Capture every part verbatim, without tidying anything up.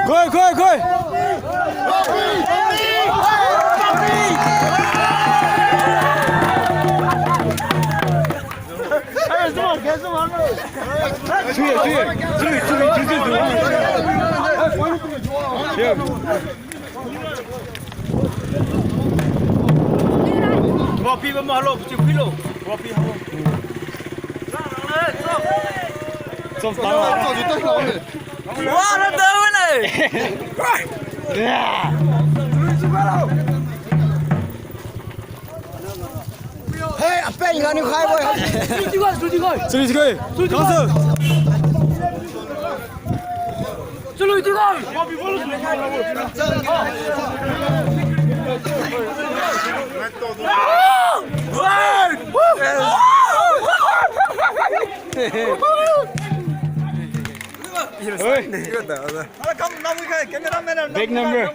Koi, koi, koi. Trophy ba malo, kuchi philo. Trophy halo. Chom tang. Wa, na daw ne. Hey, apen ga ni khai boy. Chuli chuli. Chuli chuli. Chuli chuli. Oi. Big number.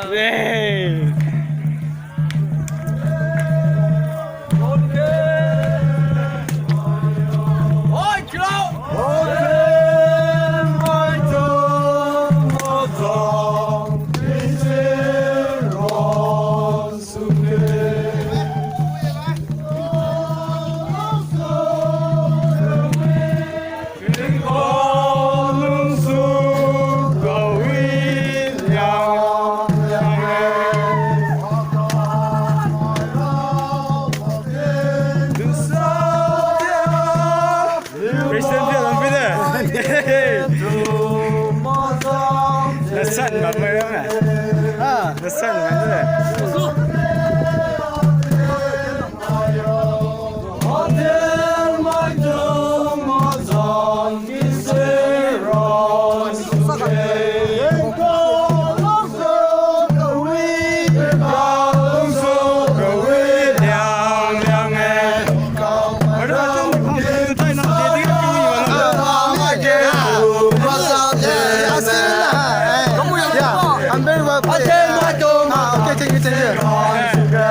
Hey. President dia lampi de. Nasan ba mai ra me. Ah, nasan ba de. Yeah, I'm very well. Ah, okay, thank you, thank you.